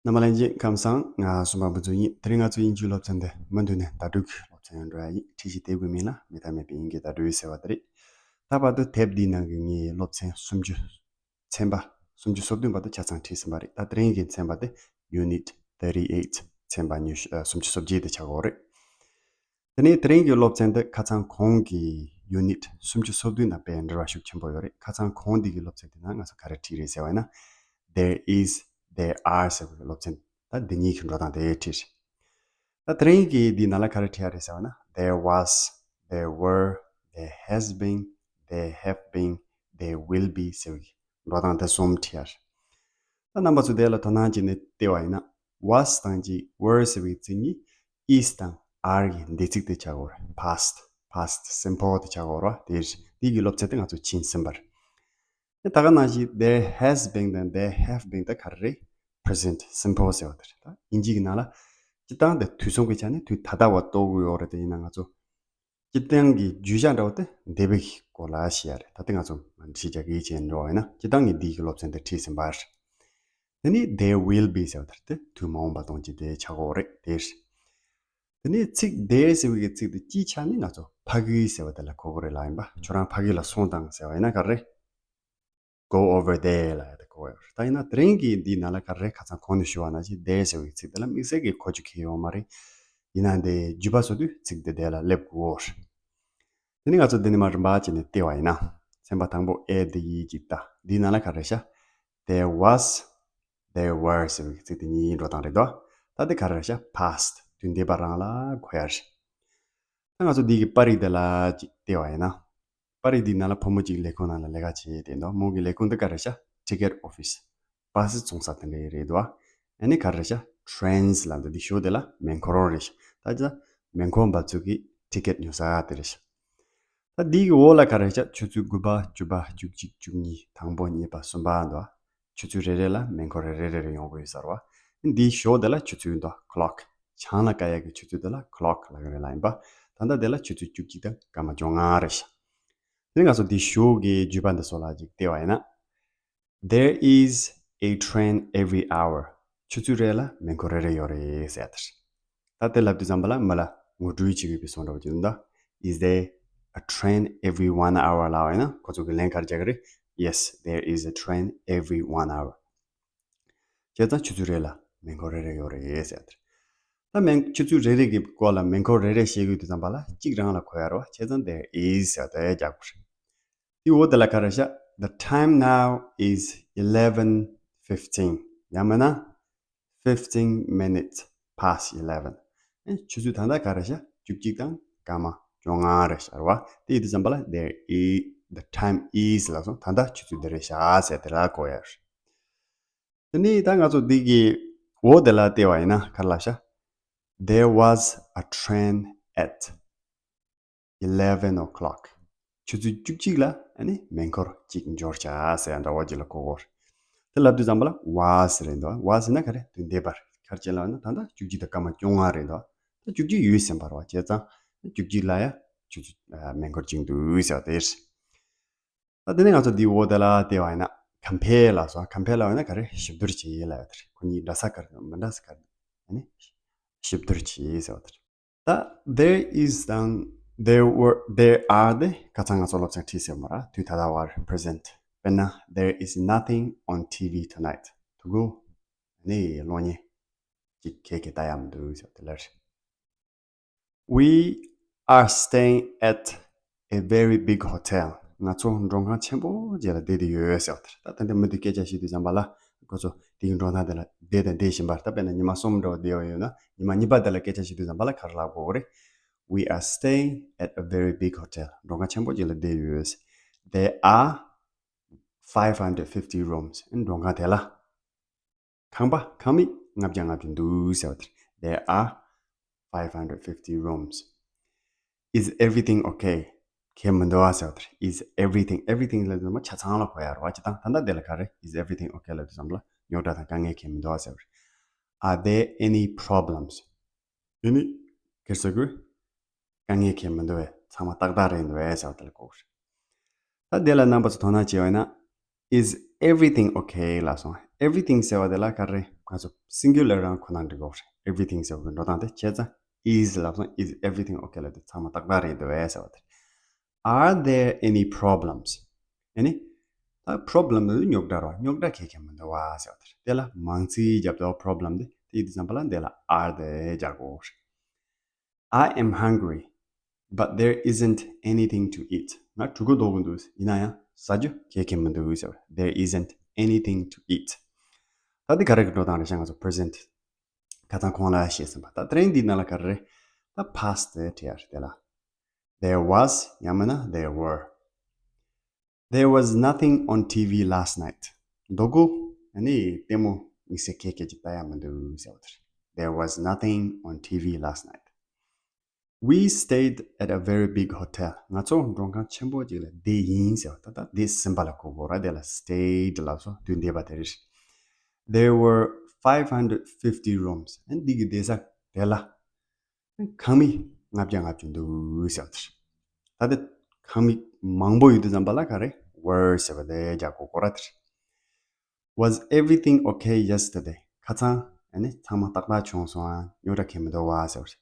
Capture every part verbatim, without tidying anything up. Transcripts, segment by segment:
རྣམ་པ་ལྷན་རྒྱས་ཁམས་བཟང་། ང་སུམ་པ་ཕུན་ཚོགས་ཡིན། དེ་རིང་ང་ཚོའི་དབྱིན་ཇིའི་སློབ་ཚན་འདི་མུ་མཐུད་ནས་ཟླ་སྒྲིལ་གྱི་སློབ་ཚན་ཡང་འགྲོ་ཡ་ཡིན། ཁྲིད་གཞི་དེབ་ཀྱི་མིང་ལ་མེད་ཐབས་མེད་པའི་དབྱིན་སྐད་ཟླ་སྒྲིལ་ཟེར་བ་དེ་རེད། ད་བར་དུ་དེབ་འདིའི་ནང་གི་ངའི་སློབ་ཚན་སུམ་ཅུ། ཚན་པ་སུམ་ཅུ་སོ་བདུན་བར་དུ་ཆ་ཚང་ཁྲིད་ཟིན་པ་རེད། ད་དེ་རིང་གི་ཚན་པ་དེ་Unit thirty eight, ཚན་པ་ཉི་ཤུ་ཨ་སུམ་ཅུ་སོ་བརྒྱད་དེ་ཆགས་ཀྱི་ཡོད་རེད། དེ་ནས་དེ་རིང་གི་སློབ་ཚན་འདི་ཁ་སང་གོང་གི་Unit སུམ་ཅུ་སོ་བདུན་དང་དཔེ་འབྲེལ་བ་ཤུགས་ཆེན་པོ་ཡོད་རེད། ཁ་སང་གོང་འདི་གི་སློབ་ཚན་དེ་ནང་ང་ཚོ་ག་རེ་ཁྲིད་རེད་ཟེར་བ་ཡིན་ན། There is, there are ཟེར་བའི་སློབ་ཚན་ད་འདི་གཉིས་ཀྱི་འགྲོ་སྟངས་དེ་ཁྲིད་རེད། ད་དེ་རིང་གི་འདི་ནང་ལ་ག་རེ་ཁྲིད་ཡ་རེད་ཟེར་བ་ན། There was, there were, there has been, there have been, there will be ཟེར་བའི་འགྲོ་སྟངས་དེ་གསུམ་ཁྲིད་ཡ་རེད། ད་རྣམ་པ་ཚོ་དེ་ལ་དོ་སྣང་བྱས་ནས་བལྟས་པ་ཡིན་ན། Was དང་གཅིག were ཟེར་བའི་ཚིག་གཉིས་is དང་are གི་འདས་ཚིག་དེ་ཆགས་ཀྱི་ཡོད་རེད། Past, past simple དེ་ཆགས་ཀྱི་ཡོད་རེད་བ། དེ་དེ་གི་སློབ་ཚན་དེ་ང་ཚོ་ཕྱིན་ཟིན་པ་རེད། དེ་ད་ག་ནང་བཞིན་there has been དང་there have been དེ་ག་རེ་རེད། Present simple ཟེར་བ་དེ་རེད། ད་དབྱིན་ཇི་གི་ནང་ལ་སྤྱིར་བཏང་དེ་དུས་གསུམ་གྱི་ཆ་ནས་དུས་ད་ལྟ་བ་གཏོགས་ཀྱི་ཡོད་རེད། དེ་ཡིན་ན་ང་ཚོ་སྤྱིར་བཏང་གི་བརྗོད་བྱ་འདྲ་བོ་དེ་འདས་པའི་སྐོར་ལ་བཤད་ཡ་རེད། ད་ལྟ་ང་ཚོ་ཁྲིད་རྒྱག་གི་བྱས་འགྲོ་བ་ཡིན་ན། སྤྱིར་བཏང་གི་འདི་གི་སློབ་ཚན་དེ་ཁྲིད་ཟིན་པ་རེད། དེ་ནས་there will be ཟེར་བ་དེ་དུས་མ་འོངས་པ་གཏོང་བྱེད་དེ་ཆགས་ཀྱི་ཡོད་རེད། དེ་རེད། དེ་ནས་ཚིག་there ཟེར་བའི་གི་ཚིག་དེ་སྤྱིའི་ཆ་ནས་ང་ཚོ་ཕ་གི་ཟེར་བ་དེ་ལ་གོ་གི་རེད་ལ། ཡིན་པ་ཁྱོད་རང་ཕ་གི་ལ་སོང་དང་ཟེར་བ་ཡིན་ན་ག་རེ་རེད། Go over there ལབ་ཡ་དེ་གོ་ཡོད་རེད། ད་ཡིན་ན་དེ་རིང་གི་འདིའི་ནང་ལ་ག་རེ་རེད། ཁ་སང་གོང་ནས་ཞུས་པ་ནང་བཞིན་there ཟེར་བའི་ཚིག་དེ་ལ་དམིགས་བསལ་གྱི་གོ་རྒྱུ་གང་ཡང་ཡོད་མ་རེད། ཡིན་ན་འདི་བརྗོད་པ་བཟོ་དུས་ཚིག་དེ་དེ་ལ་སླེབས་དགོས་རེད། དེ་ནས་ང་ཚོ་འདི་ནས་མར་རིམ་པ་བྱས་ནས་བལྟས་པ་ཡིན་ན། ཚན་པ་དང་པོ་A དེ་ཡིན་གཅིག་ལྟ། འདིའི་ནང་ལ་ག་རེ་རེད་ཤག There was, there were ཟེར་བའི་ཚིག་དེ་གཉིས་འགྲོ་སྟངས་རེད་དོ། ད་དེ་ག་རེ་རེད་ཤག Past དུས་འདས་པ་རང་ལ་གོ་ཡ་རེད། ད་ང་ཚོ་འདི་གི་པར་རིས་དེ་ལ་ཅིག་བལྟས་པ་ཡིན་ན། པར་རིས་འདིའི་ནང་ལ་བུ་མོ་གཅིག་ལས་ཁུངས་ནང་ལ་ལས་ཀ་བྱེད་བསྡད་འདུག་མོ་གི་ལས་ཁུངས་འདི་ག་རེ་རེད་ཤག Ticket office, པ་སེ་བཙོང་ས་དེ་འདྲ་རེད་དོ། ཨ་ནི་ག་རེ་རེད་ཤག Trains ལབ་འདུག་འདི་གཞུག་དེ་ལ་མེ་འཁོར་རེད་ཤག་ད་ཅི་མེ་འཁོར་འབབ་ཚུགས་ཀྱི་ཊི་ཀེ་ཊི་ཉོ་ས་དེ་རེད་ཤག་ད་འདི་གི་འོག་ལ་ག་རེ་རེད་ཤག་ཆུ་ཚོད་དགུ་པ། བཅུ་པ། བཅུ་གཅིག་བཅུ་གཉིས། དང་པོ། གཉིས་པ། གསུམ་པ་འདུག་ཆུ་ཚོད་རེ་རེ་ལ་མེ་འཁོར་རེ་རེ་རེ་རེ་ཡོང་གི་ཡོད་ས་རེད་བ། འདིའི་གཞུག་དེ་ལ་ཆུ་ཚོད་འདུག clock བྱང་ལ་བཀལ་ཡག་གི་ཆུ་ཚོད་དེ་ལ་clock ལབ་ཀྱི་རེད་ལ། ཡིན་པ་ད་ལྟ་དེ་ལ་ཆུ་ཚོད་བཅུ་གཅིག་དང་སྐར་མ་བཅོ་ལྔ་རེད་ཤག་དེ་ནས་ང་ཚོ་འདིའི་གཞུག་གི་བརྗོད་པ་འདི་ཚོ་ལ་ཅིག་བལྟས་པ་ཡིན་ན། There is a train every hour. ཆུ་ཚོད་རེ་ལ་མེ་འཁོར་རེ་རེ་ཡོད་རེད་ཟེར་ཡ་དེ་རེད། ད་དེ་ལབ་དུས་ཙམ་པ་ལ་མི་ལ་ངོ་སྤྲོད་བྱེད་དགོས་པའི་བཟོ་འདྲ་བོ་ཅིག་འདུག Is there a train every one hour ལབ་པ་ཡིན་ན་ཁོ་ཚོ་གི་ལན་ག་རེ་རྒྱག་གི་རེད། Yes, there is a train every one hour. བྱས་ཙང་ཆུ་ཚོད་རེ་ལ་མེ་འཁོར་རེ་རེ་ཡོད་རེད་ཟེར་ཡ་དེ་རེད། ད་མེ་ཆུ་ཚོད་རེ་རེ་གི་སྐོར་ལ་མེ་འཁོར་རེ་རེ་བཤད་དགོས་དུས་ཙམ་པ་ལ་གཅིག་རང་ལ་གོ་ཡ་རེད་བ། བྱས་ཙང་there is ཟེར་ཡ་དེ་རྒྱག་དགོས་རེད། དེའི་འོག་དེ་ལ་ག་རེ་ཤག The time now is eleven fifteen. ཡང་མིན་ན་fifteen minutes past eleven. ཨེ་ཆུ་ཚོད་ད་ལྟ་ག་རེ་ཤག་བཅུ་གཅིག་དང་སྐར་མ་བཅོ་ལྔ་རེད་ཤག་རེད་བ། དེ་ཡིན་དུས་ཙམ་པ་ལ་there is, the time is ལབ་སོང་། ད་ལྟ་ཆུ་ཚོད་འདི་རེད་ཤག་ཟེར་དེ་ལ་གོ་ཡ་རེད། དེ་ནས་ད་ང་ཚོ་འདི་གི་འོག་དེ་ལ་བལྟས་པ་ཡིན་ན་ག་རེ་ལབ་ཤག There was a train at eleven o'clock. ཆུ་ཚོད་བཅུ་གཅིག་ལ་ཨ་ནི་མེ་འཁོར་གཅིག་འབྱོར་ཤག་ཟེར་ཡ་འདྲ་བོ་ཅིག་ལ་གོ་དགོས་རེད། དེ་ལབ་དུས་ཙམ་པ་ལ་was རེད་འདུག was ཟེར་ན་ག་རེ་དུས་འདས་པར་ག་རེ་བྱས་ལབ་ན་ད་ལྟ་བཅུ་གཅིག་དང་སྐར་མ་བཅོ་ལྔ་རེད་འདུག་ད་བཅུ་གཅིག་ཡོལ་ཟིན་པ་རེད་བ། བྱས་ཙང་བཅུ་གཅིག་ལ་ཡ་ཆུ་ཚོད་ཨ་མེ་འཁོར་གཅིག་འདུག་ཟེར་བ་དེ་རེད། ད་དེ་ནས་ང་ཚོ་འདིའི་འོག་དེ་ལ་བལྟས་པ་ཡིན་ན་compare ལབ་སོང་། compare ལབ་ཡིན་ན་ག་རེ་ཞིབ་བསྡུར་བྱེད་ལབ་ཡ་དེ་རེད། ཁོ་གཉིས་འདྲ་ས་ག་རེ་མི་འདྲ་ས་ག་རེ་ཨ་ནི་ཞིབ་བསྡུར་བྱེད་ཟེར་བ་དེ་རེད། ད་there is དང་there were, there are དེ་ཁ་སང་ང་ཚོ་སློབ་ཚན་ཁྲིད་ཟེར་མ་ར་དུས་ད་ལྟ་བར་present. དཔེར་ན། There is nothing on T V tonight. དེ་གུ་ནི་གློག་བརྙན་གཅིག་ཁྱེད་ཀྱིས་ལྟ་ཡག་མི་འདུག་ཟེར་བ་དེ་ལ་རེད། We are staying at a very big hotel. ང་ཚོ་མགྲོན་ཁང་ཆེན་པོ་ཅིག་ལ་བསྡད་དེ་ཡོད་ཟེར་བ་དེ་རེད། ད་ད་ལྟ་མི་འདི་སྐད་ཆ་བཤད་དུས་ཙམ་པ་ལ་ཁོ་ཚོ་དེ་གི་མགྲོན་ཁང་དེ་ལ་བསྡད་དང་བསྡད་བཞིན་པ་རེད། ད་དཔེར་ན་ཉི་མ་གསུམ་འདྲ་བོ་བསྡད་ཡོད་ན་ཉི་མ་གཉིས་པ་དེ་ལ་སྐད་ཆ་བཤད་དུས་ཙམ་པ་ལ་ག་རེ་ལབ་དགོས་རེད། We are staying at a very big hotel. མགྲོན་ཁང་ཆེན་པོ་ཅིག་ལ་བསྡད་ཡོད། There are five hundred fifty rooms. མགྲོན་ཁང་དེ་ལ་ཁང་པ་ཁང་མིག་ལྔ་བརྒྱ་ལྔ་བཅུ་འདུག་ཟེར་བ་དེ་རེད། There are five hundred fifty rooms. Is everything okay? གང་ཡང་མི་འདུག་ཨ་ཟེར་བ་དེ་རེད། Is everything, everything ལབ་དུས་ཙམ་པ་ཆ་ཚང་ལ་གོ་ཡ་རེད་བ། སྤྱིར་བཏང་ད་ལྟ་དེ་ལ་ག་རེ། Is everything okay ལབ་དུས་ཙམ་པ་ལ་རྙོག་དྲ་དང་དཀའ་ངལ་གང་ཡང་མི་འདུག་ཨ་ཟེར་བ་རེད། Are there any problems? ཡིན་ནི་ག་རེ་ཟེར་དགོས། དཀའ་ངལ་གང་ཡང་མི་འདུག་བས། ཚང་མ་ཏག་ཏག་རེད་འདུག་བས་ཟེར་བ་དེ་ལ་གོ་དགོས་རེད། ད་དེ་ལ་རྣམ་པ་ཚོ་དོ་སྣང་བྱས་པ་ཡིན་ན། Is everything okay ལབ་སོང་། Everything ཟེར་བ་དེ་ལ་ག་རེ། ང་ཚོ་singular རང་ཁོ་ན་འགྲིག་གོ། Everything ཟེར་བའི་འགྲོ་སྟངས་དེ་བྱས་ཙང་is ལབ་སོང་། Is everything okay ལབ་དུས་ཚང་མ་ཏག་ཏག་རེད་འདུག་བས་ཟེར་བ་དེ་རེད། Are there any problems? ཨ་ནི་ད་problem ནི་རྙོག་དྲ་རེད་བ། རྙོག་དྲ་ག་གེ་མི་འདུག་བ་ཟེར་བ་དེ་རེད། དེ་ལ་མང་ཚིག་རྒྱབ་དུས་problem དེ་དེ་ཡིན་དུས་ཙམ་པ་ལ་དེ་ལ་are དེ་རྒྱག་གོ། I am hungry, but there isn't anything to eat. ང་གྲོད་ཁོག་ལྡོག་གི་འདུག་ཡིན་ན་ཡང་ཟ་རྒྱུ་ག་གེ་མི་འདུག་ཟེར་བ། There isn't anything to eat. ད་དེ་ག་རེ་གི་འགྲོ་སྟངས་རེད་ཤག་ང་ཚོ་present ཁ་སང་ཁོང་ལ་བཤད་ཟིན་པ། ད་དེ་རིང་འདིའི་ནང་ལ་ག་རེ་རེད། ད་past དེ་བྲིས་ཡ་རེད། དེ་ལ། There was ཡང་མིན་ན་there were. There was nothing on T V last night. མདོ་དགུ་ཨ་ནི་ལྟད་མོ་དམིགས་བསལ་ག་གེ་ཅིག་ལྟ་ཡ་མི་འདུག་ཟེར་བ་དེ་རེད། There was nothing on T V last night. We stayed at a very big hotel. ང་ཚོ་མགྲོན་ཁང་ཆེན་པོ་ཅིག་ལ་བསྡད་ཡིན་ཟེར་བ། ད་ལྟ་བསྡད་ཟིན་པ་ལ་གོ་དགོས་ར། དེ་ལ་stayed ལབ་སོང་། དུས་འདས་པ་དེ་རེད། There were five hundred fifty rooms. ཨ་ནི་འདི་གི་བསྡད་ས་དེ་ལ་ཁང་མིག་ལྔ་བརྒྱ་ལྔ་བཅུ་འདུག་ཟེར་བ་དེ་རེད། ད་ལྟ་ཁང་མིག་མང་པོ་ཡོད་དུས་ཙམ་པ་ལ་ག་རེ་were ཟེར་བ་དེ་རྒྱག་དགོས་ཀྱི་རེད། Was everything okay yesterday? ཁ་སང་ཨ་ནི་ཚང་མ་ཏག་ཏག་བྱུང་སོང་ཨ། རྙོག་དྲ་གང་ཡང་མི་འདུག་བ་ཟེར་བ་རེད།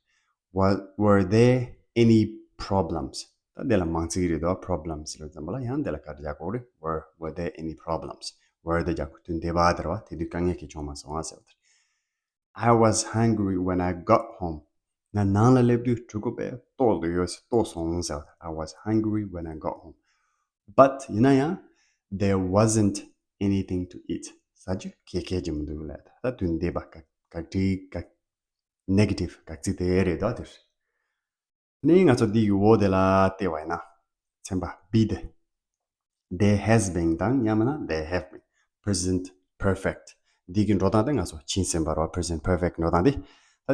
Were, were there any problems? ད་དེ་ལ་མང་ཚིག་རེད་དོ། problems ཟེར་བ་ཙམ་པ་ལ་ཡང་དེ་ལ་ག་རེ་རྒྱག་དགོས་རེད། Were, were there any problems? Were དེ་རྒྱག་དགོས། དུས་འདས་པ་དེ་རེད་བ། དེ་དུས་དཀའ་ངལ་གང་ཡང་བྱུང་མ་སོང་ཨ་ཟེར་བ་དེ་རེད། I was hungry when I got home. ང་ནང་ལ་སླེབས་དུས་གྲོད་ཁོག་དཔེ་ལྟོགས་འདུག་ཡོད་ལྟོགས་སོང་ཟེར་བ། I was hungry when I got home. But ཡིན་ན་ཡང་there wasn't anything to eat. ཟ་རྒྱུ་ག་གེ་ཅིག་མི་འདུག་ལབ། ད་དུས་འདས་པ་དགག་དགག་སྒྲའི་དགག་negative དགག་ཚིག་དེ་རེད་དོ། དེ་རེད། ནི་ང་ཚོ་འདི་ཡི་འོག་དེ་ལ་བལྟས་པ་ཡིན་ན། ཚན་པ་B དེ། There has been དང་ཡང་མིན་ན་there have been. Present perfect འདི་གི་འགྲོ་སྟངས་དེ་ང་ཚོ་ཕྱིན་ཟིན་པ་རེད་བ། Present perfect འགྲོ་སྟངས་དེ།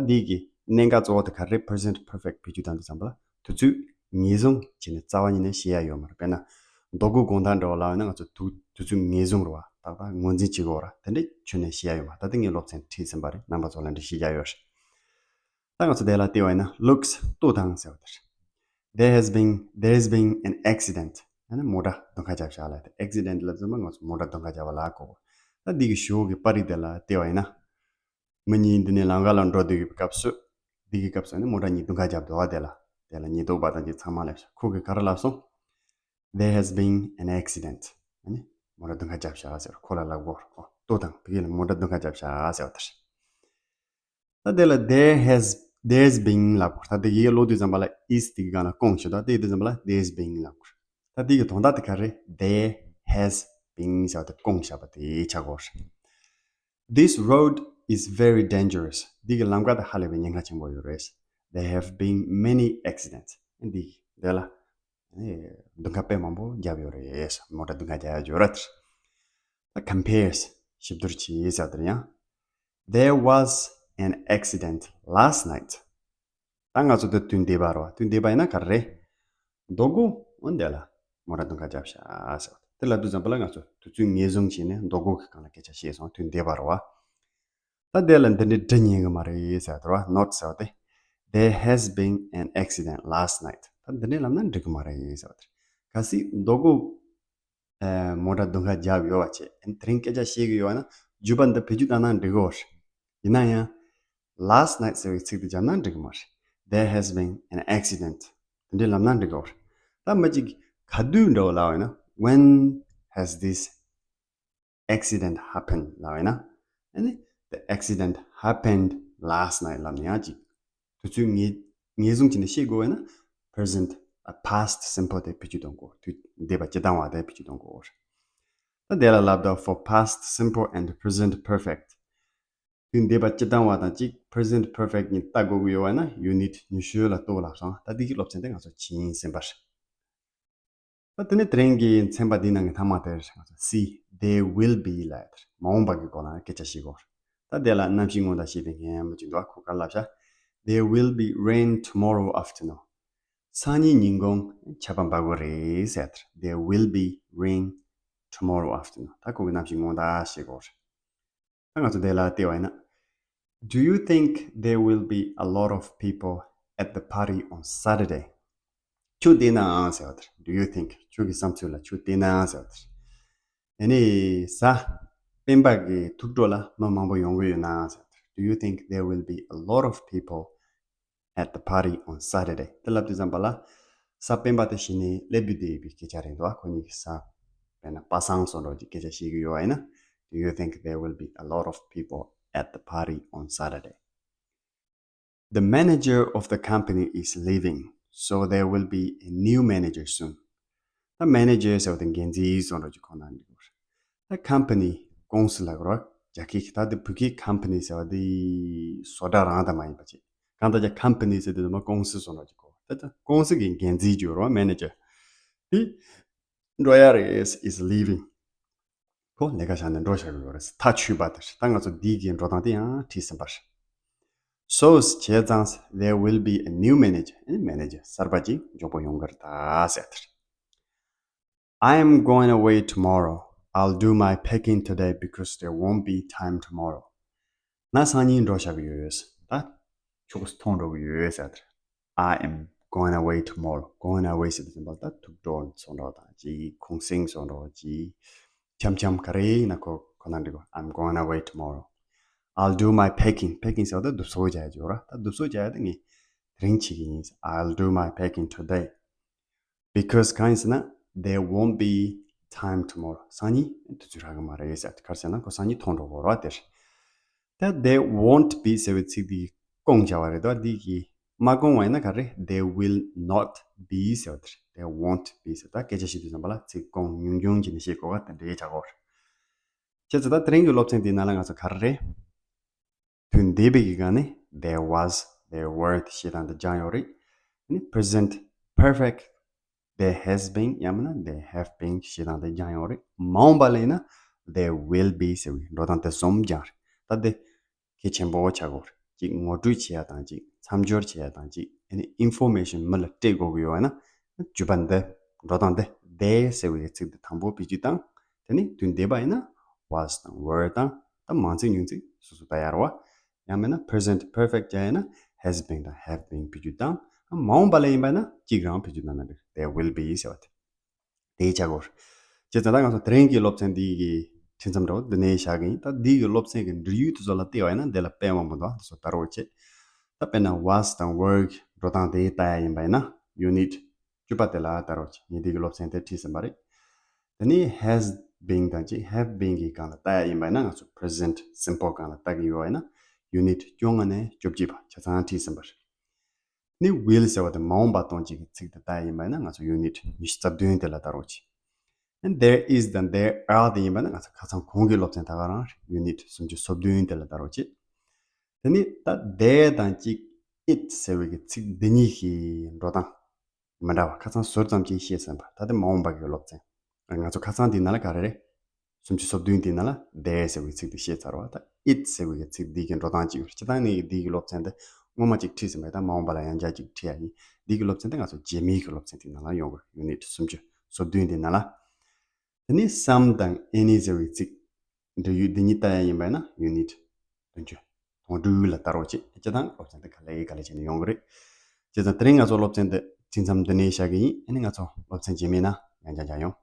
ད་འདི་གི་གནད་འགག་གཙོ་བོ་དེ་ག་རེ་རེད། Present perfect བེད་སྤྱོད་བཏང་དུས་ཙམ་པ་ལ་དུས་ཚོད་ངེས་བཟུང་བྱས་ནས་རྩ་བ་ཉིད་ནས་བཤད་ཡ་ཡོད་མ་རེད། དཔེར་ན་མདོ་དགུ་དགོང་དག་འདྲ་བོ་ལབ་ཡོད་ན་ང་ཚོ་དུས་དུས་ཚོད་ངེས་བཟུང་རེད་བ། ཏག་ཏག་ངོས་འཛིན་བྱེད་དགོས་ར། དེ་འདྲའི་ཁྱོན་ནས་བཤད་ཡ་ཡོད་མ་རེད། ད་ལྟ་ངས་སློབ་ཚན་ཁྲིད་ཟིན་པ་རེད། རྣམ་པ་ཚོ་ལ་འདི་བཤད་ཡ་ཡོད་རེད། ད་ང་ཚོ་དེ་ལ་བལྟས་པ་ཡིན་ན་looks ལྟོས་དང་ཟེར་བ་དེ་རེད། There has been, there has been an accident. ཡང་ན་མོ་ཊ་རྡུང་ཁ་བརྒྱབ་ཤག་ལབ་དེ། accident ལབ་ཙམ་པ་ང་ཚོ་མོ་ཊ་རྡུང་ཁ་བརྒྱབ་པ་ལ་གོ་དགོས། ད་འདི་གི་གཞུག་གི་པར་རིས་དེ་ལ་བལྟས་པ་ཡིན་ན། མི་གཉིས་འདི་ནས་ལམ་ཁ་ལ་འགྲོ་སྡོད་ཀྱི་སྐབས་སུ། འདི་གི་སྐབས་སུ་ནི་མོ་ཊ་གཉིས་རྡུང་ཁ་བརྒྱབ་འདུག་བ། དེ་ལ་དེ་ལ་ཉེན་རྟོག་པ་དང་གཅིག་ཚང་མ་སླེབས་ཤག་ཁོ་གིས་ག་རེ་ལབ་སོང་། There has been an accident. ཨ་ནི་མོ་ཊ་རྡུང་ཁ་བརྒྱབ་ཤག་ཟེར། ཁོ་ལ་ལབ་དགོས། ཨོ་ལྟོས་དང་། ཕ་གི་ལ་མོ་ཊ་རྡུང་ཁ་བརྒྱབ་ཤག་ཟེར་བ་དེ་རེད། ད་དེ་ལ་there has, there's been ལབ་དགོས། ད་དེ་ཡིག་ཀློག་དུས་ཙམ་པ་ལ་is དེ་གི་སྒང་ལ་སྐོང་བཞག་ད་དེ་ཡིན་དུས་ཙམ་པ་ལ་there's been ལབ་དགོས། ད་དེ་གི་དོན་དག་དེ་ག་རེ་རེད། There has been ཟེར་བ་དེ་སྐོང་བཞག་པ་དེ་ཆགས་དགོས་རེད། This road is very dangerous. འདི་གི་ལམ་ཁ་དེ་ཧ་ལས་པའི་ཉེན་ཁ་ཆེན་པོ་ཡོད་རེད། There have been many accidents. འདི་འདི་ལ་ཨེ་རྡུང་ཁ་དཔེ་མང་པོ་བརྒྱབ་ཡོད་རེད། མོ་ཊ་རྡུང་ཁ་བརྒྱབ་ཡོད་རེད། ད་compares གཤིབ་བསྡུར་བྱེད་ཟེར་དེར་ཡང་། There was an accident last night. ད་ང་ཚོ་འདི་དུས་འདས་པ་རེད་བ། དུས་འདས་པ་ཡིན་ན་ག་རེ་རེད། མདོ་དགུ་འོ་འདི་ལ་མོ་ཊ་རྡུང་ཁ་བརྒྱབ་ཤག་ཟེར་བ། དེ་ལབ་དུས་ཙམ་པ་ལ་ང་ཚོ་དུས་ཚོད་ངེས་བཟུང་བྱས་ནས་མདོ་དགུ་གི་སྒང་ལ་སྐད་ཆ་བཤད་སོང་། དུས་འདས་པ་རེད་བ། ད་དེ་ལ་འདི་འདྲའི་འབྲི་ཉན་གི་མ་རེད་ཟེར་བ་དེ་རེད་བ། Not ཟེར་བ་དེ། There has been an accident last night. ད་འདི་འདྲའི་ལབ་ན་འགྲིག་གི་མ་རེད་ཟེར་བ་དེ་རེད། གལ་སྲིད་མདོ་དགུ་ཨེ་མོ་ཊ་རྡུང་ཁ་བརྒྱབ་ཡོད་པ་བྱས། དེ་རིང་སྐད་ཆ་བཤད་གི་ཡོད་པ་ན་བརྗོད་པ་འདི་བེད་སྤྱོད་བཏང་ན་འགྲིག་གི་རེད། ཡིན་ན་ཡང་last night ཟེར་བའི་ཚིག་དེ་བརྒྱབ་ན་འགྲིག་གི་མ་རེད། There has been an accident. དེ་འདྲའི་ལབ་ན་འགྲིག་གི་རེད། ད་མི་གཅིག་ག་དུས་འདྲ་བོ་ལབ་པ་ཡིན་ན། When has this accident happened ལབ་པ་ཡིན་ན། ཨ་ནི་the accident happened last night ལབ་ནས་ཡང་ཅིག་དུས་ཚོད་ངེས་ངེས་བཟུང་བྱས་ནས་བཤད་དགོས་པ་ཡིན་ན། present, a past simple དེ་བེད་སྤྱོད་གཏོང་དགོས། དུས་འདས་པ་སྤྱིར་བཏང་བ་དེ་བེད་སྤྱོད་གཏོང་དགོས། ད་དེ་ལ་ལབ་ད། For past simple and present perfect. དུས་འདས་པ་སྤྱིར་བཏང་བ་དང་གཅིག present perfect གཉིས་ལྟ་དགོས་ཀྱི་ཡོད་པ་ཡིན་ན་unit ཉི་ཤུ་ལ་ལྟོས་ལབ་སོང་། ད་འདི་གི་སློབ་ཚན་དེ་ང་ཚོ་ཕྱིན་ཟིན་པ་རེད། ད་དེ་ནས་དེ་རིང་གི་ཚན་པ་འདིའི་ནང་གི་མཐའ་མ་དེར་ང་ཚོ་see, they will be ལབ་ཡ་དེར་མ་འོངས་པ་གི་སྐོར་ལ་སྐད་ཆ་བཤད་གོ། ད་དེ་ལ་གནམ་གཤིས་སྔོན་བརྡ་བྱེད་པའི་སྔོན་མ་ཅིག་འདུག་ཁོ་ག་ལབ་ཤག There will be rain tomorrow afternoon. སང་ཉིན་ཉིན་གུང་ཆར་པ་འབབ་གི་རེད་ཟེར་ཡ་དེར། There will be rain tomorrow afternoon. ད་ཁོ་གི་གནམ་གཤིས་སྔོན་བརྡ་བྱེད་གོ། ད་ང་ཚོ་དེ་ལ་བལྟས་པ་ཡིན་ན། Do you think there will be a lot of people at the party on Saturday? ཁྱོད་བལྟས་ནའང་ཟེར་བ་དེར། Do you think? ཁྱོད་ཀྱི་བསམ་ཚུལ་ལ་ཁྱོད་བལྟས་ནའང་ཟེར་བ་དེར། ཨ་ནི་གཟའ་ སྤེན་པ་གི་ཐུགས་སྤྲོ་ལ་མི་མང་པོ་ཡོང་གི་ཡོད་ན་ཟེར། Do you think there will be a lot of people at the party on Saturday? དེ་ལབ་དུས་ཙམ་པ་ལ་ས་སྤེན་པ་དེ་གཞི་ནས་སླེབས་དུས་དེ་ཡིན་པའི་སྐད་ཆ་རེད་འདུག་ཁོ་གཉིས་ཀྱི་ས་དཔེར་ན་པ་སངས་སོགས་འདྲ་ཅིག་སྐད་ཆ་བཤད་ཀྱི་ཡོད་པ་ཡིན་ན། Do you think there will be a lot of people at the party on Saturday? The manager of the company is leaving, so there will be a new manager soon. ད་མེ་ནེ་ཇར་ཟེར་བ་དེ་འགན་འཛིན་སོགས་འདྲ་ཅིག་ཁོ་ན་འདུག་ད་ཀམ་པ་ནི་ཀུང་སི་ལ་རོ། རྒྱ་སྐད་ཀྱི་ད་དེ་བོད་སྐད་ཀམ་པ་ནི་ཟེར་བ་དེ་བཟོ་གྲྭ་རང་ད་མ་ཡིན་པ་ཅིག་གང་ལྟར་ཀམ་པ་ནི་ཟེར་དུས་ཙམ་པ་ཀུང་སི་སོགས་འདྲ་ཅིག་གོ། ད་ད་ཀུང་སི་གི་འགན་འཛིན་ཅིག་ཡོད་རོ། མེ་ནེ་ཇར་དེ་འགྲོ་ཡ་རེད། Is leaving. ཁོ་ལས་ཀ་བཞག་ནས་འགྲོ་བཞག་གི་ཡོད་རེད། ཐག་ཆོད་པ་དེ་རེད། ད་ང་ཚོ་འདི་གི་འགྲོ་སྟངས་དེ་ཡང་བྲིས་ཟིན་པ་རེད། So བྱས་ཙང་there will be a new manager. ཨེ་མེ་ནེ་ཇར་གསར་པ་ཅིག་མགྱོགས་པོ་ཡོང་གི་རེད་ད་ཟེར་དེ་རེད། I am going away tomorrow. I'll do my packing today because there won't be time tomorrow. ང་སང་ཉིན་འགྲོ་བཞག་གི་ཡོད། ད་ཕྱོགས་སུ་ཐོན་འགྲོ་གི་ཡོད་ཟེར་དེ་རེད། I am going away tomorrow. Going away ཟེར་དུས་ཙམ་པ་ད་ཐུགས་སྤྲོ་སོགས་འདྲ་དང་ཅིག་ཁུངས་སེང་སོགས་འདྲ་ཅིག་འཆམ་འཆམ་ག་རེ་ཡིན་ན་ཁོ་ཁོ་ན་འགྲིག་གོ། I'm going away tomorrow. I'll do my packing. Packing ཟེར་བ་ད་དུབ་སོ་རྒྱག་ཡ་ཅིག་ཡོད་ར། ད་དུབ་སོ་རྒྱག་ཡ་ད་ངས་དེ་རིང་བྱེད་ཀྱི་ཡིན། I'll do my packing today. Because གང་ཡིན་ཟེར་ན། There won't be time tomorrow. སང་ཉིན་དུས་ཚོད་རག་གི་མ་རེད་ཟེར། ག་རེ་ཟེར་ན་ཁོ་སང་ཉིན་ཐོན་འགྲོ་གི་རེད་དེ། ད་there won't be ཟེར་བའི་ཚིག་འདི་བསྐུངས་བྱ་བ་རེད་དོ། འདི་གི་མ་བསྐུངས་པ་ཡིན་ན་ག་རེ། There will not be ཟེར་བ་དེ་རེད། There won't be ཟེར། ད་སྐད་ཆ་བཤད་དུས་ཙམ་པ་ལ་ཚིག་བསྐུངས་ཉུང་ཉུང་བྱས་ནས་བཤད་དགོས་པ་དེ་འདྲའི་ཆགས་ཀྱི་ཡོད་རེད། བྱས་ཙང་ད་དེ་རིང་གི་སློབ་ཚན་འདིའི་ནང་ལ་ང་ཚོ་ག་རེ་རེད། དུས་འདས་པའི་གི་སྒང་ནས་there was, there were དེ་བཤད་སྟངས་དེ་སྦྱངས་ཡོད་རེད། ཨ་ནི་present perfect, there has been ཡང་མིན་ན་there have been བཤད་སྟངས་དེ་སྦྱངས་ཡོད་རེད། མ་འོངས་པ་ལ་ཡིན་ན་there will be ཟེར་བའི་འགྲོ་སྟངས་དེ་གསུམ་སྦྱངས་རེད། ད་དེ་གལ་ཆེན་པོ་ཆགས་ཀྱི་ཡོད་རེད། གཅིག་ངོ་སྤྲོད་བྱེད་ཡ་དང་གཅིག་མཚམས་སྦྱོར་བྱེད་ཡ་དང་གཅིག་ཨ་ནི་ཨིན་ཕོར་མེ་ཤན་མི་ལ་སྤྲད་དགོས་ཀྱི་ཡོད་ན་བརྗོད་པ་འདི་འགྲོ་སྟངས་འདི་there ཟེར་བའི་ཚིག་འདི་དང་པོ་བེད་སྤྱོད་བཏང་། དེ་ནས་དུས་འདས་པ་ཡིན་ན་was དང་were དང་ད་མང་ཚིག་ཉུང་ཚིག་སོ་སོ་ལྟ་ཡ་རེད་བ། ཡང་མིན་ན་present perfect བྱ་ཡ་ན་has been དང་have been བེད་སྤྱོད་བཏང་། མ་འོངས་པ་ལ་ཡིན་པ་ན་གཅིག་རང་བེད་སྤྱོད་བཏང་ན་འགྲིག there will be ཟེར་བ་དེ། དེའི་ཆ་སྐོར། བྱས་ཙང་ད་ང་ཚོ་དེ་རིང་གི་སློབ་ཚན་འདི་གི་ཁྲིད་མཚམས་འདྲ་བོ་འདི་ནས་བཞག་གི་ཡིན། ད་འདི་གི་སློབ་ཚན་གི་འབྲེལ་ཡོད་དེ་ཚོ་ལ་བལྟས་པ་ཡིན་ན་འདི་ལ་དཔེ་མང་པོ་འདུག་དེ་ཚོ་ལྟ་རོགས་བྱེད། ད་དཔེར་ན་was དང་were གི་འགྲོ་སྟངས་དེ་ལྟ་ཡ་ཡིན་པ་ཡིན་ན་unit བཅུ་པ་དེ་ལ་ལྟ་རོགས་བྱེད། ངས་འདི་གི་སློབ་ཚན་དེ་ཁྲིད་ཟིན་པ་རེད། དེ་ནས་has been དང་གཅིག have been གི་སྒང་ལ་ལྟ་ཡ་ཡིན་པ་ཡིན་ན་ང་ཚོ་present simple སྒང་ལ་ལྟ་གི་ཡོད་པ་ཡིན་ན་unit བཅོ་ལྔ་ནས་བཅོ་བརྒྱད་པ་ཆ་ཚང་ཁྲིད་ཟིན་པ་རེད། ནི་will ཟེར་བ་དེ་མ་འོངས་པ་སྟོན་བྱེད་ཀྱི་ཚིག་དེ་ལྟ་ཡ་ཡིན་པ་ཡིན་ན་ང་ཚོ་unit ཉི་ཤུ་རྩ་བདུན་དེ་ལ་ལྟ་རོགས་བྱེད། And there is དང་there are དེ་ཡིན་པ་ན་ང་ཚོ་ཁ་སང་གོང་གི་སློབ་ཚན་ད་ག་རང་unit སུམ་ཅུ་སོ་བདུན་དེ་ལ་ལྟ་རོགས་བྱེད། དེ་ནི་ད་there དང་གཅིག it ཟེར་བའི་གི་ཚིག་འདི་གཉིས་ཀྱི་འགྲོ་སྟངས་མི་འདྲ་བ་ཁ་སང་ཟུར་ཙམ་ཅིག་བཤད་ཟིན་པ། ད་དེ་མ་འོངས་པ་གི་སློབ་ཚན། ང་ཚོ་ཁ་སང་འདི་ནང་ལ་ག་རེ་རེད། སུམ་ཅུ་སོ་བདུན་འདི་ནང་ལ་there ཟེར་བའི་ཚིག་འདི་བཤད་ཚར་བ། ད་it ཟེར་བའི་ཚིག་འདི་གི་འགྲོ་སྟངས་གཅིག་ཡོད་རེད། སྤྱིར་བཏང་ནི་འདི་གི་སློབ་ཚན་འདི་སྔོན་མ་གཅིག་ཁྲིད་ཟིན་པ་ཡིན། ད་མ་འོངས་པ་ལ་ཡང་བསྐྱར་གཅིག་ཁྲིད་ཡ་ཡིན། འདི་གི་སློབ་ཚན་འདི་ང་ཚོ་རྗེས་མའི་གི་སློབ་ཚན་འདི་ནང་ལ་ཡོང་གི་unit སུམ་ཅུ་སོ་བདུན་འདི་ནང་ལ། དེ་ནས་some དང་any ཟེར་བའི་ཚིག་འབྲེལ་ཡོད་འདི་གཉིས་ལྟ་ཡ་ཡིན་པ་ཡིན་ན་unit བདུན་ཅུ་དོན་དྲུག་ལ་ལྟ་རོགས་བྱེད། སྤྱིར་བཏང་སློབ་ཚན་འདི་ག་ལེ་ག་ལེ་བྱས་ནས་ཡོང་གི་རེད། བྱས་ཙང་དེ་རིང་ང་ཚོ་སློབ་ཚན་འདི་ཁྲིད་མཚམས་འདི་ནས་བཞག་གི་ཡིན། ཨ་ནི་ང་ཚོ་སློབ་ཚན་རྗེས་མའི་ནང་ཡང་བསྐྱར་མཇལ་ཡོང་།